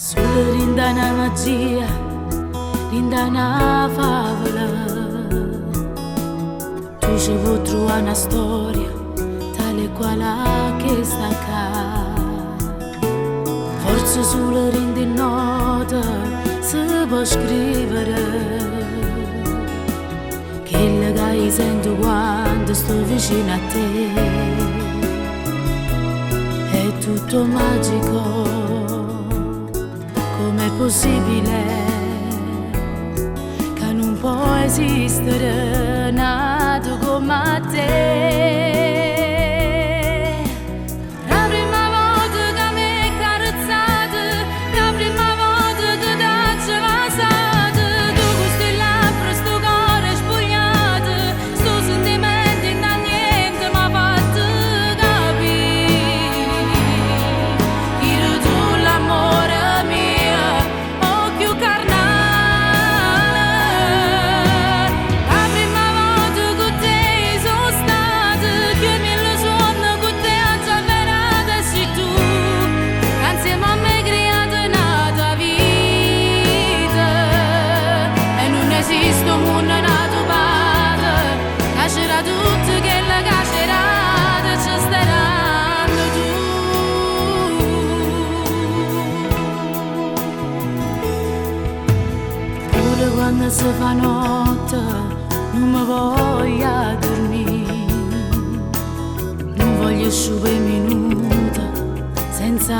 Solo dint' 'na magia, dint' 'na favola. Tu ce può trovà 'na storia, tale e quale a chesta ccà. Forse sulo dint' 'e note se po' scrivere chello ca io sento quando sto vicino a te. È tutto magico, com'è possibile che nun può esistere n'ato comme a te? La prima volta che m'hê carezzato, la prima volta che t'aggio vasato, tu cu 'sti labbra 'stu core spugliato, 'stu sentimento 'int' a niente m'ha fatto capì. Ire tu l'ammore mio, 'o cchiù carnale. La prima volta cu te so' stato, cchiù 'e mille suonne cu te aggio avverato e si tu, ca insieme a me creato n'ata vita. E nun esiste 'o munno n'ato pate, ca ce dà tutto chello ca ce dato, ce stai dando tu. Pure quando si fa notte, nun me voglio addormì. Nun voglio sciupà 'e minuti senza